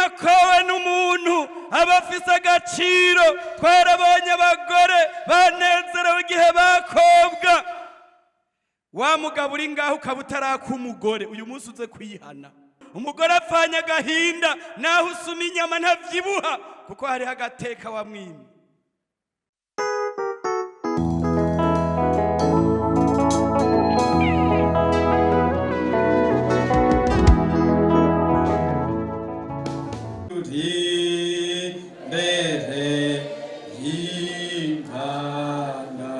Akowe n'umuntu aba afise agaciro. Twarabonye abagore banezerewe igihe bakobwa. Wa mugabo uri ngaho ukaba utaraka umugore, uyu munsi uze kwihana. Umugore apfanye agahinda, naho usuma inyama ntavyibuha, kuko hariho agateka wamwimye. Uri mbere y'Imana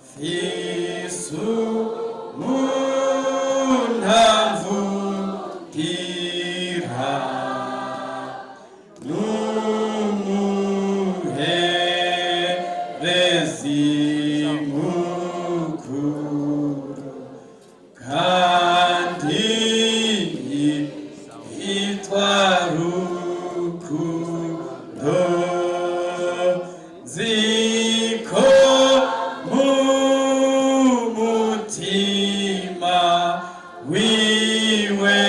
fisu muntamvukira n'umuherezi mukuru kandi yitwa Rukundo. Nziko mu mutima wiwe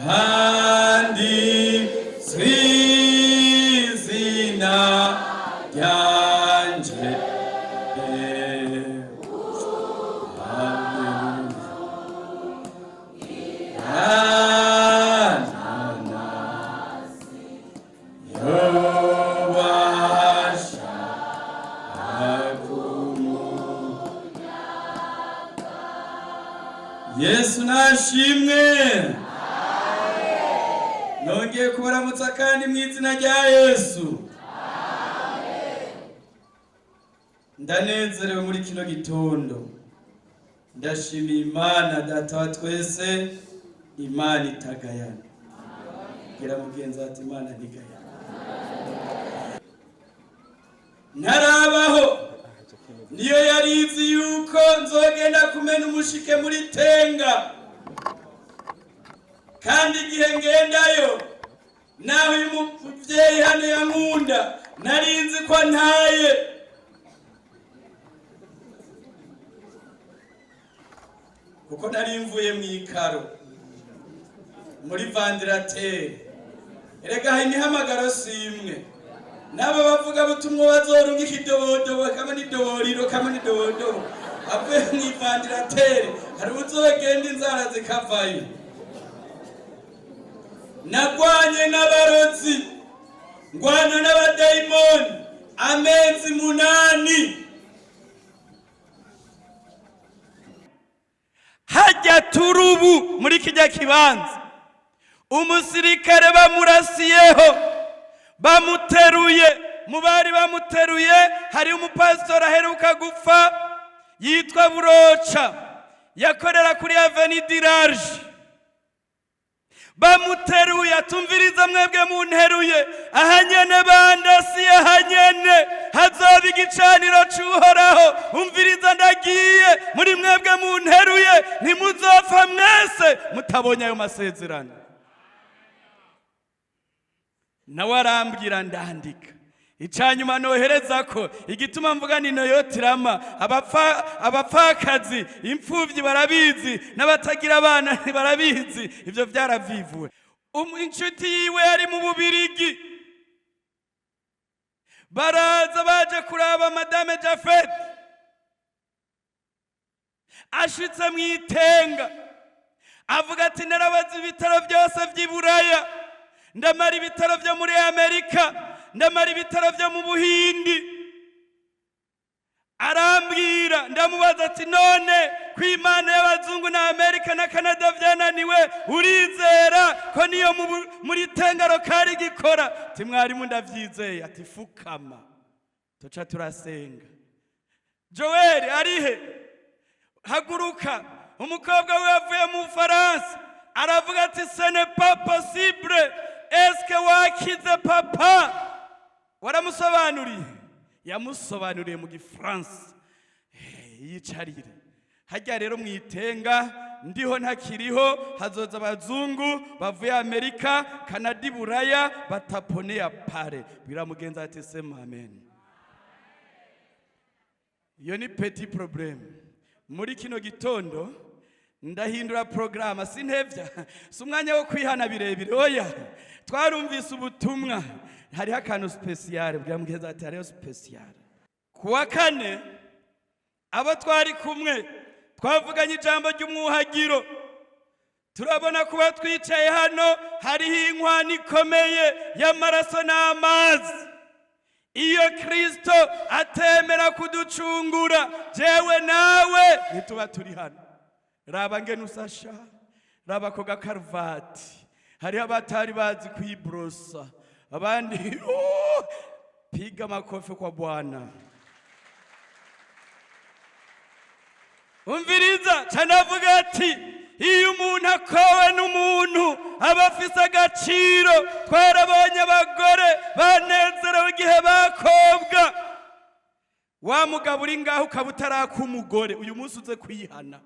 handitswe izina ryanje. Hallelujah. Yesu nashimwe. Nongeye kubaramutsa kandi mu izina rya Yesu. Ndanezerewe muri kino gitondo, ndashimiye Imana Data wa twese, Imana itagayana. Gira mugenzi ati: "Imana ntigayana." Ntarabaho niyo yari izi yuko nzogenda kumena umushike muri Tenga, kandi igihe ngendayo, naho uyu muvyeyi hano yankunda, nari nzi ko ntaye. Kuko nari mvuye mu ikaro muri ventilateur. Erega imihamagaro si imwe. N'abo bavuga butumwa bazorunga ikidobodobo kamwe n'idoboriro kamwe n'idobodobo avuye mu iventilateur, hari uzogenda inzara zikavayo. Nagwanye n'abarozi, ngwana n'abadayimoni amezi 8. Hajya turubu muri kijya kibanza, umusirikare bamurasiyeho, bamuteruye. Mu bari bamuteruye hari umupasitori aheruka gupfa yitwa Buroca, yakorera kuri Avenue du Large. Bamuteruye atumviriza: "Mwebwe munteruye, ahanyene bandasiye, ahanyene hazoba igicaniro c'Uhoraho. Umviriza, ndagiye muri mwebwe munteruye, ntimuzopfa mwese mutabonye ayo masezerano." Nawe arambwira, ndandika. Icanyuma nohereza ko igituma mvuga ni noyotirama abapfakazi, imfuvyi barabizi, n'abatagira abana ntibarabizi. Ivyo vyaravyivuwe. Inshuti yiwe yari mu Bubirigi, baraza baje kuraba Madame Jafet. Ashitse mu Itenga avuga ati: "Narabaze ibitaro byose vy'i Buraya, ndamara ibitaro byo muri Amerika, ndamara ibitaro byo mu Buhindi." Arambwira, ndamubaza ati: "None ko Imana y'abazungu na Amerika na Kanada byananiwe, urizera ko niyo muri Tengaro kari gikora?" Ati: "Mwarimu, ndavyizeye." Ati: "Fukama." Tuca turasenga. Joel arihe? Haguruka. Umukobwa we yavuye mu Bufaransa, aravuga ati: "Ce n'est pas possible, eske wakize papa?" Waramusobanuriye, yamusobanuriye mu Gifaransa. Yicarire hajya rero mu Itenga. Ndiho ntakiriho, hazoza abazungu bavuye Amerika, Kanada, Buraya, batapone ya pare. Bwira mugenzi ati: "Sema amen." Iyo ni petit problème. Muri kino gitondo Ndahindura porogaramu, sintevya, si umwanya wo kwihana birebire, oya. Twarumvise ubutumwa, hariho akantu spécial. Bwira mugenzi ati hariho spécial. Ku wa kane, abo twari kumwe twavuganye ijambo ry'umwuhagiro. Turabona kuba twicaye hano hariho inkwano ikomeye y'amaraso n'amazi. Iyo Kristo atemera kuducungura, jewe nawe ntituba turi hano. Raba ngene usasha, raba ko gakaruvati. Hariho abatari bazi kwibrosa, abandi, oh, piga makofi kwa Bwana. Umviriza, canavuga ati iyo umuntu akowe n'umuntu aba afise agaciro. Twarabonye abagore banezerewe igihe bakobwa. Wa mugabo uri ngaho ukaba utaraka umugore, uyu munsi uze kwihana.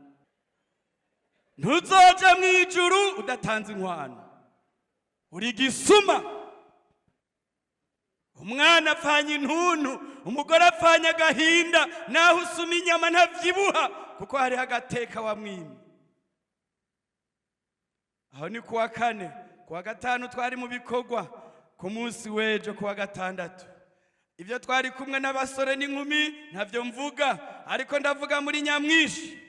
Ntuzoja mu ijuru udatanze inkwano, uri gisuma. Umwana apfanye intuntu, umugore apfanye agahinda. Naho usuma inyama ntavyibuha, kuko hariho agateka wamwimye. Aho ni kuwa kane. Kuwa gatanu twari mu bikorwa. Ku munsi w'ejo, kuwa gatandatu, ibyo twari kumwe n'abasore n'inkumi ntavyo mvuga, ariko ndavuga muri nyamwinshi.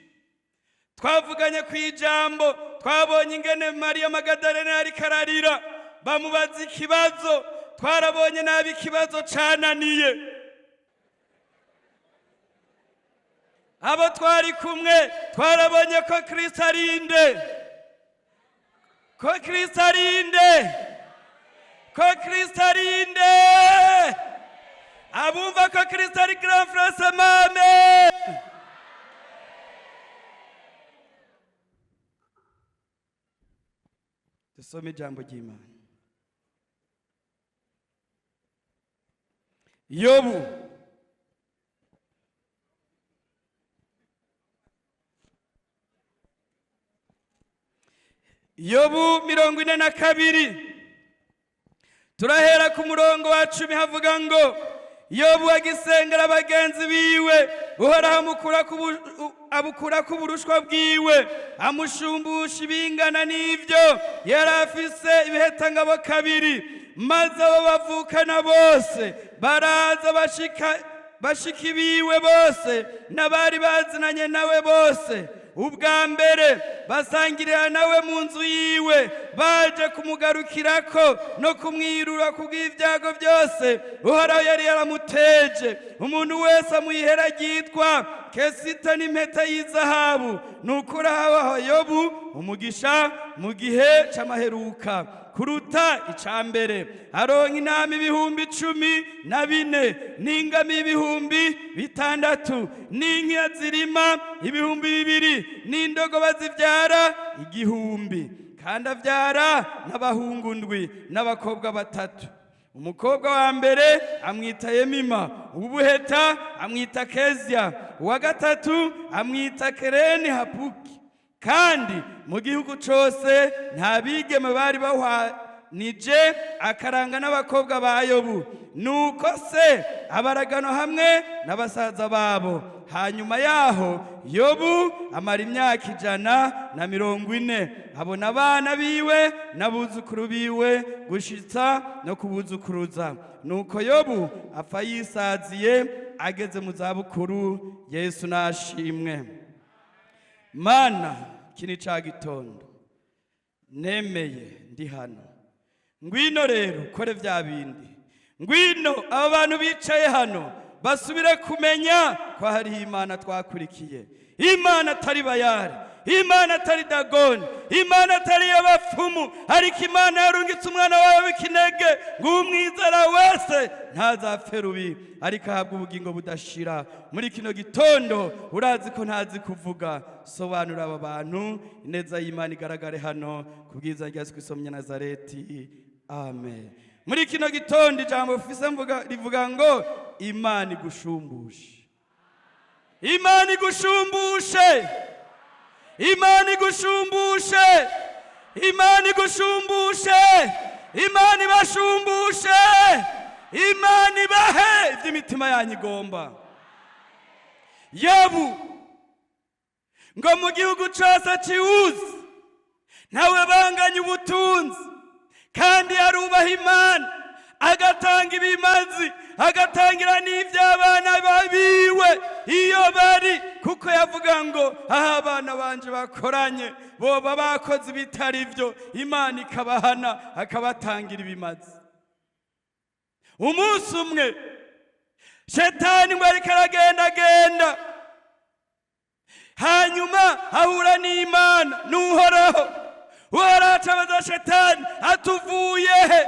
Twavuganye ku ijambo, twabonye ingene Mariya Magadalena yariko ararira, bamubaza ikibazo. Twarabonye nabi ikibazo cananiye abo twari kumwe. Twarabonye ko Kristo ari inde, ko Kristo ari inde, ko Kristo ari inde. Abumva ko Kristo ari grand frère, mame. Dusome ijambo ry'Imana, Yobu. Yobu 42, turahera ku murongo wa 10. Havuga ngo: Yobu agisengera bagenzi biwe, Uhoraho abukura ku burushwa bwiwe, amushumbusha ibingana n'ibyo yari afise ibihetangabo kabiri. Maze abo bavukana bose baraza, bashika biwe bose n'abari bazinanye nawe bose, ubwa mbere basangirira nawe mu nzu yiwe, baje kumugarukirako no kumwirura kubw'ibyago byose Uhoraho yari yaramuteje. Umuntu wese amwihera ryitwa kesita n'impeta y'izahabu. Nuko urahabaho Yobu umugisha mu gihe c'amaheruka kuruta ica mbere. Aronka intama 14,000, n'ingamiya 6000, n'inka zirima 2000, n'indogoba zivyara 1000. Kandi avyara n'abahungu ndwi n'abakobwa batatu. Umukobwa wa mbere amwita Yemima, uw'ubuheta amwita Kezia, uwa gatatu amwita Kereni Hapuki. Kandi mu gihugu cose nta bigeme bari bahwanije akaranga n'abakobwa ba Yobu. Nuko se abaragano hamwe n'abasaza babo. Hanyuma yaho Yobu amara imyaka 140, abona abana biwe n'abuzukuru biwe gushitsa no kubuzukuruza. Nuko Yobu apfa yisaziye, ageze mu zabukuru. Yesu nashimwe. Mana, iki ni ca gitondo nemeye ndi hano. Ngwino rero ukore vya bindi. Ngwino aba bantu bicaye hano basubire kumenya ko hariho Imana twakurikiye, Imana atari Bayari, Imana atari Dagoni, Imana atari iy'abapfumu, ariko Imana yarungitse umwana wawe w'ikinege ngo umwizera wese ntazapfe rubi, ariko ahabwe ubugingo budashira. Muri kino gitondo, urazi ko ntazi kuvuga, sobanura aba bantu, ineza y'Imana igaragare hano ku bwiza rya Yesu Kristo Munyanazareti, amen. Muri kino gitondo ijambo ufise mvuga rivuga ngo Imana igushumbushe, Imana igushumbushe, Imana igushumbushe, Imana igushumbushe, Imana ibashumbushe, Imana ibahe iby'imitima yanyu igomba. Yobu. Ngo mu gihugu cose ciwuzi ntawe banganya ubutunzi, kandi arubaha Imana, agatanga ibimazi, agatangira n'ivy'abana babiwe iyo bari, kuko yavuga ngo aho abana banje bakoranye boba bakoze ibitari byo, Imana ikabahana, akabatangira ibimazi. Umunsi umwe Shetani ngo ariko aragendagenda, hanyuma ahura n'Imana n'Uhoraho. Uhoraho acabaza Shetani atuvuye he?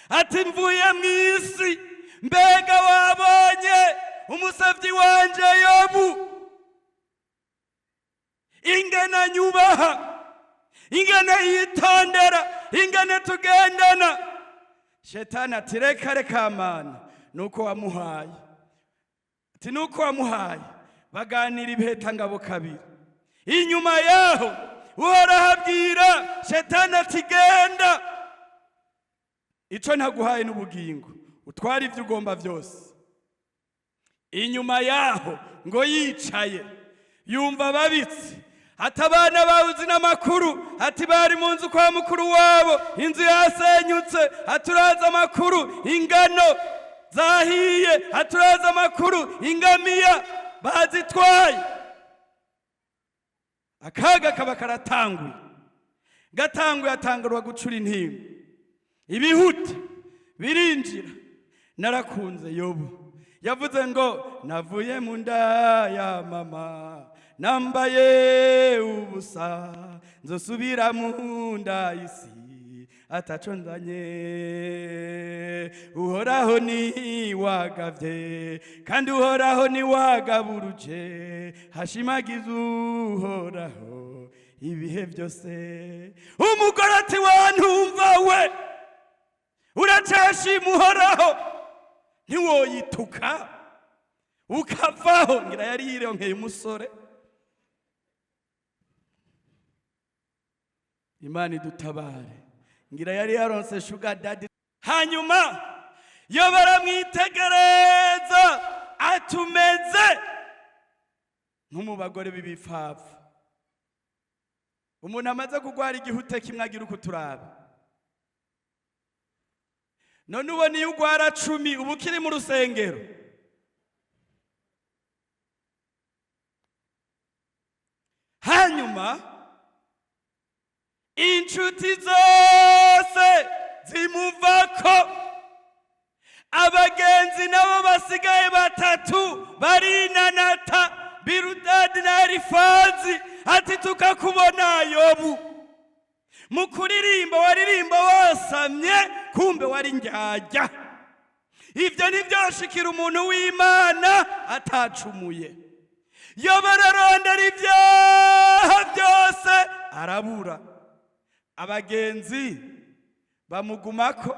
Ati mvuye mu isi. Mbega wabonye umusavyi wanje Yobu, ingene nyubaha, ingene yitondera, ingene tugendana? Shetani ati reka reka mana, nuko wamuhaye. Ati nuko wamuhaye. Baganira ibiheta kabiri. Inyuma yaho Uhoraho abwira Shetani ati genda, ico ntaguhaye n'ubugingo, utwara ibyo ugomba byose. Inyuma yaho ngo yicaye yumva babitse ati abana bawe uzi n'amakuru, ati bari mu nzu kwa mukuru wabo, inzu yasenyutse, aturaza amakuru, ingano zahiye, aturaza amakuru, ingamiya bazitwaye. Akaga kaba karatanguye, gatanguye, atangurwa gucura intimba, ibihute birinjira. Narakunze Yobu, yavuze ngo navuye mu nda ya mama nambaye ubusa, nzosubira mu nda y'isi ataco nzanye. Uhoraho ni wagavye, kandi Uhoraho ni wagaburuje, hashimagiza Uhoraho ibihe byose. Umugore ati wantumva we, uracashima Uhoraho? Ntiwoyituka ukavaho? Ngira yari yironkeye umusore. Imana idutabare. Ngira yari yaronse sugar daddy. Hanyuma yo baramwitegereza, atumeze nko bagore b'ibipfapfa. Umuntu amaze kugwara igihute kimwe agira uko turaba. None ubona iyo ugwara 10 uba ukiri mu rusengero? Hanyuma inshuti zose zimuvako, abagenzi nabo basigaye batatu barinanata, Birudadi na Elifazi, ati tukakubona Yobu mu kuririmba waririmba wasamye, kumbe wari ndyarya. Ibyo ntibyoshikira umuntu w'Imana atacumuye. Yobu ararondera ibyaha byose arabura, abagenzi bamugumako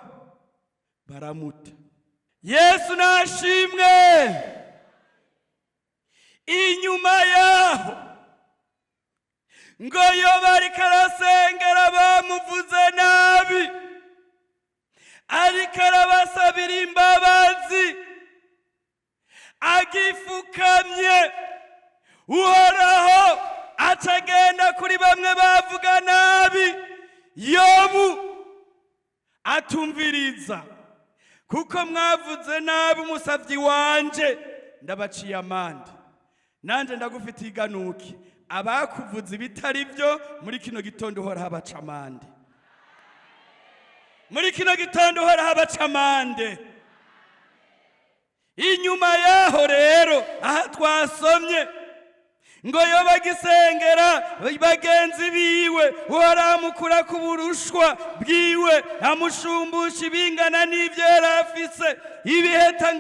baramuta. Yesu nashimwe. Inyuma yaho ngo Yobu ariko arasengera bamuvuze nabi, ariko arabasabira imbabazi, agifukamye, Uhoraho acagenda kuri bamwe bavuga nabi Yobu, atumviriza, kuko mwavuze nabi umusavyi wanje, ndabaciye amande, nanje ndagufitiye iganuki. Abakuvuze ibitari byo muri kino gitondo Uhoraho abaca amande. Muri kino gitondo Uhoraho abaca amande. Inyuma yaho rero aha twasomye ngo yo bagisengera bagenzi biwe, Uhoraho amukura ku burushwa bwiwe, amushumbusha ibingana n'ibyo yari afise ibiheta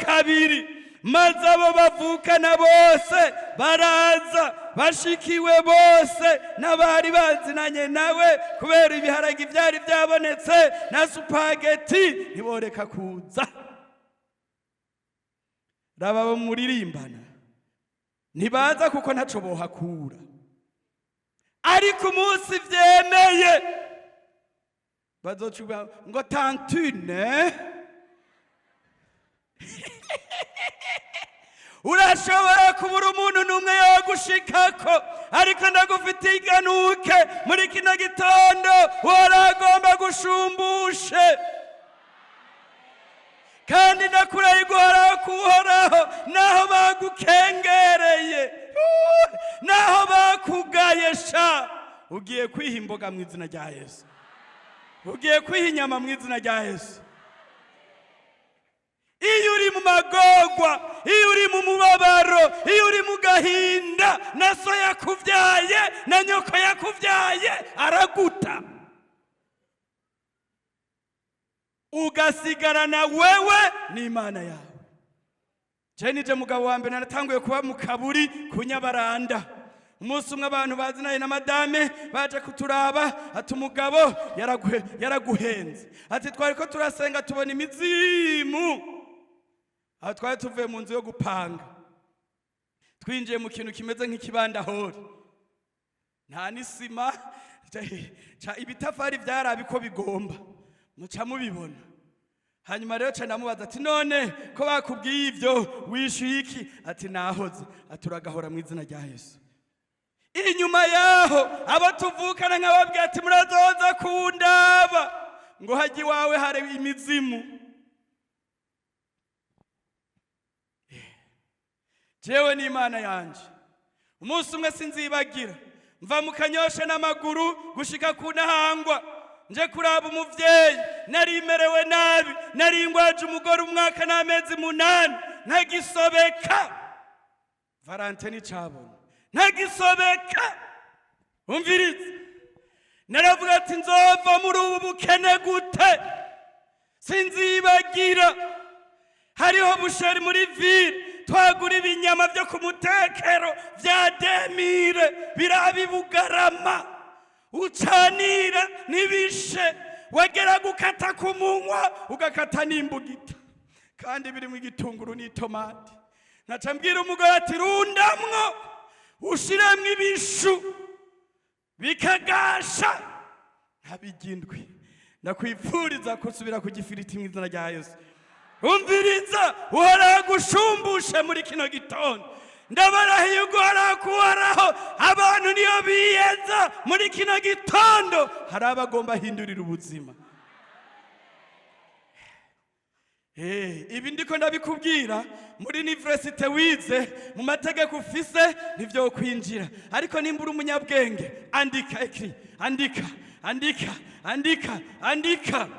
kabiri. Maze abo bavukana bose baraza, bashikiwe bose n'abari bazinanye nawe, kubera ibiharage byari byabonetse na supageti, ntiboreka kuza. Raba bo muririmbana ntibaza kuko ntaco bohakura, ariko umunsi vyemeye bazocuba ngo tantine. Urashobora kubura umuntu n'umwe yogushikako, Ariko ndagufitiye iganuke muri kino gitondo, waragomba gushumbushe. Kandi ndakurahiye guhoraho kuhoraho, naho bagukengereye, naho bakugaye sha, ugiye kwiha imboga mu izina rya Yesu, ugiye kwiha inyama mu izina rya Yesu. Iyo uri mu magorwa, iyo uri mu mubabaro, iyo uri mu gahinda, na so yakubyaye na nyoko yakubyaye araguta, ugasigarana wewe n'Imana yawe. Je nije mugabo wa mbere naratanguye kuba mu kaburi ku Nyabaranda. Umunsi umwe abantu bazinaye na madame baje kuturaba, ati umugabo yaraguhenze, ati twari ko turasenga tubona imizimu. Aho twari tuvuye mu nzu yo gupanga, twinjiye mu kintu kimeze nk'ikibandahori, nta n'isima, ibitafari vyarabi ko bigomba muca mubibona. Hanyuma rero ca ndamubaza ati none ko bakubwiye ivyo wishyuye iki? Ati nahoze. Ati uragahora mu izina rya Yesu. Inyuma yaho abo tuvukana nkababwira ati murazoza kundaba ngo hajya iwawe hari imizimu. Jewe n'Imana yanje umunsi umwe sinzibagira, mva mu Kanyosha n'amaguru gushika ku Ntahangwa nje kuraba umuvyeyi. Nari merewe nabi, nari ngwaje umugore umwaka n'amezi 8, ntagisobeka. Valentine cabona ntagisobeka. Umvirize, naravuga ati nzova muri ubu bukene gute? Sinzibagira hariho busheri muri ville, twagura ibinyama byo ku mutekero vya demire birabibugarama, ucanira nibishe, wagera gukata ku munwa ugakata n'imbugita, kandi birimo igitunguru n'itomati. Nkaca mbwira umugore ati rundamwo ushiremwo ibishu bikagasha nkabigindwi. Ndakwipfuriza gusubira ku gifiriti mu izina rya Yesu. Umviriza, uhoraho agushumbushe muri kino gitondo. Ndabarahiye uguhoraho kuhoraho, abantu niyo biyeza muri kino gitondo, hari abagomba ahindurira ubuzima. Ibi ndiko ndabikubwira muri universite wize, mu mategeko ufise ntivyo kwinjira, ariko nimba uri umunyabwenge andika, ekri, andika, andika, andika, andika.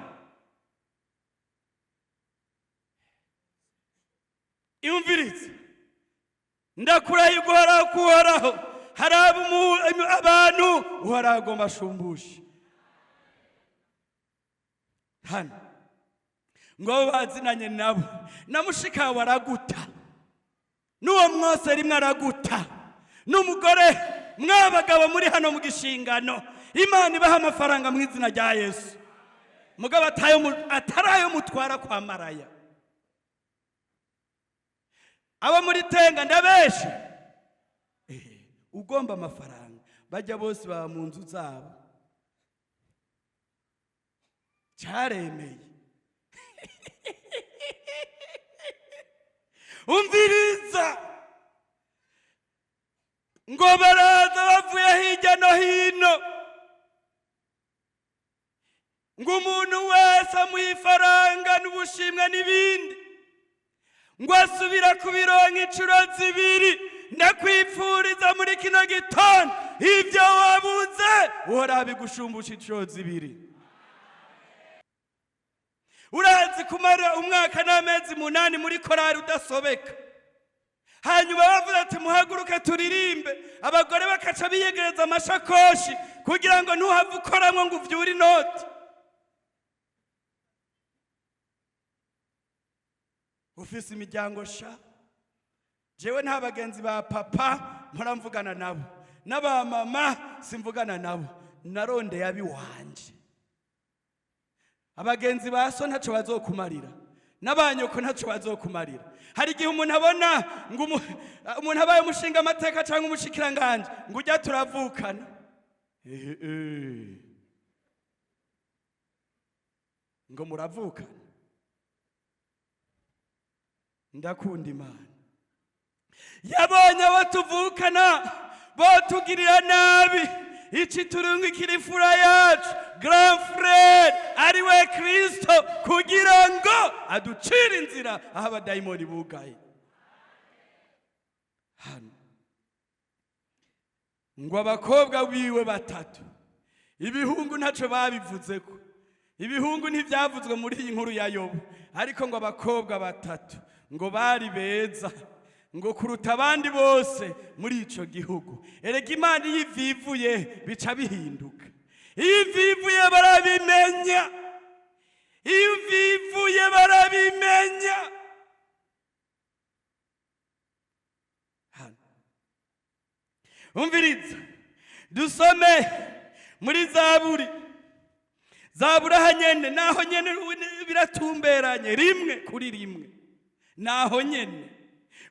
Imvirize, ndakurahiye uguhoraho kuhoraho, hari abantu uhoraho agomba ashumbushe. Hano ngo bazinanye nabo na mushikawe araguta, n'uwo mwose rimwe araguta, n'umugore mw'abagabo muri hano mu gishingano, Imana ibaha amafaranga mu izina rya Yesu, mugabo atarayo mutwara kwa maraya. Abo muri Tenga ndabeshe, ugomba amafaranga bajya bose baba mu nzu zabo, cyaremeye. Umviriza, ngo baraza bavuye hirya no hino, ngo umuntu wese amuha ifaranga n'ubushimwe n'ibindi, ngo asubira kubironka inshuro 2. Ndakwipfuriza muri kino gitondo ibyo wabuze uhoraho abigushumbusha inshuro 2. Urazi kumara umwaka n'amezi 8 muri korari udasobeka, hanyuma bavuze ati muhaguruke turirimbe, abagore bakaca biyegereza amashakoshi kugira ngo ntuhave ukoramwo ngo uvyure inoti. Ufise imiryango sha, jewe nta bagenzi ba papa mpora mvugana nabo, n'aba mama simvugana nabo, narondeye abiwanje. Abagenzi ba so ntaco bazokumarira, n'abanyoko ntaco bazokumarira. Hari igihe umuntu abona ngo umuntu abaye umushinga amateka cyangwa umushikiranganje ngo ujya turavukana. Ngo muravukana. Ndakunda Imana. Yabonye abo tuvukana Botugirira nabi, iki turungikira imfura yacu, grand frère, ari we Kristo, kugira ngo aducire inzira aho abadayimoni bugaye. Hano ngo abakobwa biwe batatu, ibihungu ntacyo babivuzeko, ibihungu ntibyavuzwe muri iyi nkuru ya Yobu, ariko ngo abakobwa batatu ngo bari beza ngo kuruta abandi bose muri ico gihugu. Erega Imana iyo ivivuye bica bihinduka, iyo ivivuye barabimenya, iyo ivivuye barabimenya. Hano umviriza, dusome muri Zaburi, Zaburi aha nyene, naho nyene biratumberanye rimwe kuri rimwe, naho nyene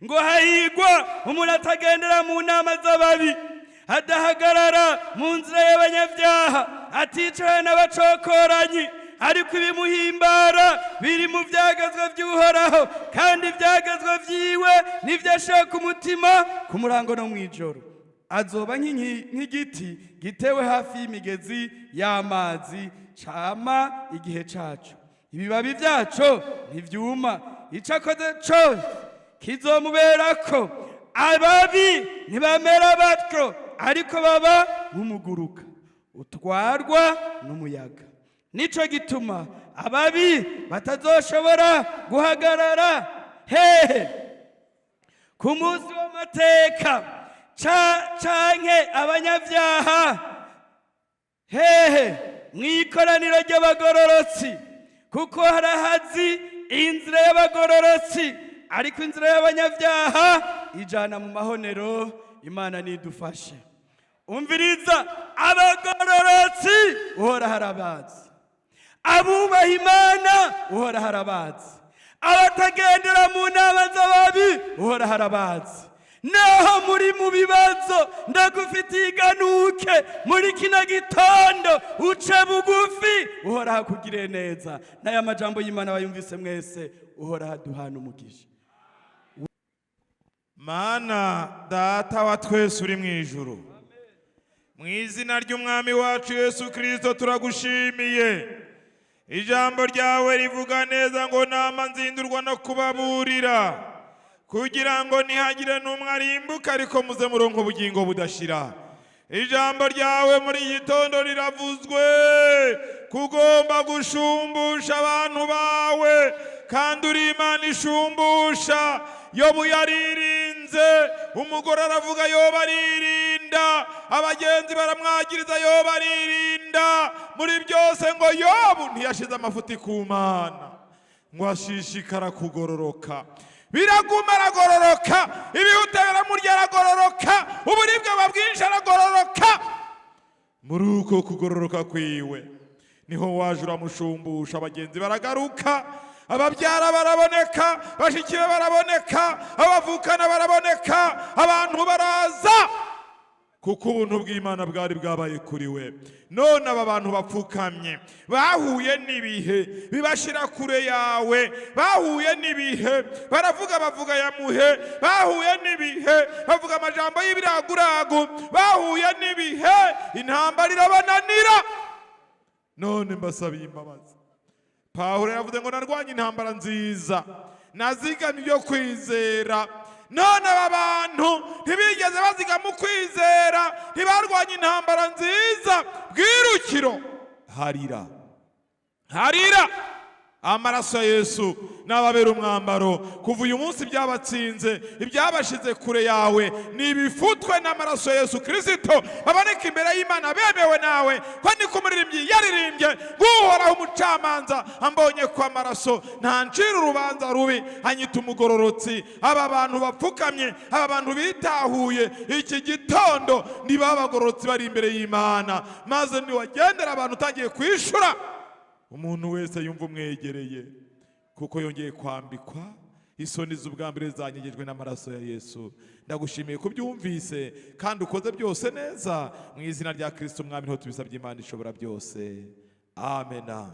ngo hahigwa umuntu atagendera mu nama z'ababi, adahagarara mu nzira y'abanyabyaha, aticarana n'abacokoranyi, ariko ibimuhimbara biri mu byagazwa by'Uhoraho, kandi ibyagazwa vyiwe nivyo ashaka umutima ku murango no mw'ijoro. Azoba nk'igiti gitewe hafi y'imigezi y'amazi, cama igihe caco, ibibabi vyaco ntivyuma, ico akoze cose kizomuberako. Ababi ntibamera batyo, ariko baba nk'umuguruka utwarwa n'umuyaga. Nico gituma ababi batazoshobora guhagarara hehe ku munsi w'amateka, canke abanyabyaha hehe mw'ikoraniro ry'abagororotsi, kuko harahazi inzira y'abagororotsi, ariko inzira y'abanyabyaha ijana mu mahonero. Imana nidufashe. Umviriza, abagororotsi Uhoraho arabazi, abubaha Imana Uhoraho arabazi, abatagendera mu nama z'ababi Uhoraho arabazi. Naho muri mu bibazo, ndagufitiye iganuke muri kino gitondo, uce bugufi, Uhoraho akugire neza. N'aya majambo y'Imana bayumvise mwese, Uhoraho aduhana umugisha. Mana Data wa twese uri mu ijuru, mu izina ry'Umwami wacu Yesu Kirisito turagushimiye. Ijambo ryawe rivuga neza ngo nama nzindurwa no kubaburira kugira ngo ntihagire n'umwe arimbuka, ariko muze muronke ubugingo budashira. Ijambo ryawe muri iki gitondo riravuzwe kugomba gushumbusha abantu bawe, kandi uri Imana ishumbusha. Yobu yaririnze, umugore aravuga, Yobu aririnda, abagenzi baramwagiriza, Yobu aririnda. Muri byose ngo Yobu ntiyashize amafuti ku Mana, ngo ashishikara kugororoka. Biraguma aragororoka, ibihute biramurya aragororoka, uburibwe buba bwinshi aragororoka. Muri uko kugororoka kwiwe niho waje uramushumbusha, abagenzi baragaruka, ababyara baraboneka, bashiki be baraboneka, abavukana baraboneka, abantu baraza, kuko ubuntu bw'Imana bwari bwabaye kuri we. None aba bantu bapfukamye bahuye n'ibihe bibashira kure yawe, bahuye n'ibihe baravuga, bavuga yamuhe, bahuye n'ibihe bavuga amajambo y'ibiraguragu, bahuye n'ibihe intambara irabananira. None mbasabiye imbabazi. Pawulo yavuze ngo narwanye intambara nziza, nazigamye ibyo kwizera. None aba bantu ntibigeze bazigama ukwizera, ntibarwanye intambara nziza. Bwirukiro, harira, harira amaraso ya Yesu n'ababera umwambaro. Kuva uyu munsi ibyabatsinze, ibyabashize kure yawe, ni ibifutwe n'amaraso ya Yesu Kirisito, baboneka imbere y'Imana bemewe nawe. Ko niko umuririmbyi yaririmbye guhoraho, umucamanza ambonye ko amaraso ntancira urubanza rubi, anyita umugororotsi. Aba bantu bapfukamye, aba bantu bitahuye iki gitondo, niba abagororotsi bari imbere y'Imana. Maze niwagendera abantu utangiye kwishura, umuntu wese yumva umwegereye, kuko yongeye kwambikwa isoni z'ubwambere zanyegejwe n'amaraso ya Yesu. Ndagushimiye kubyumvise kandi ukoze byose neza. Mu izina rya Kristo Umwami niho tubisabye, Imana ishobora byose, amena.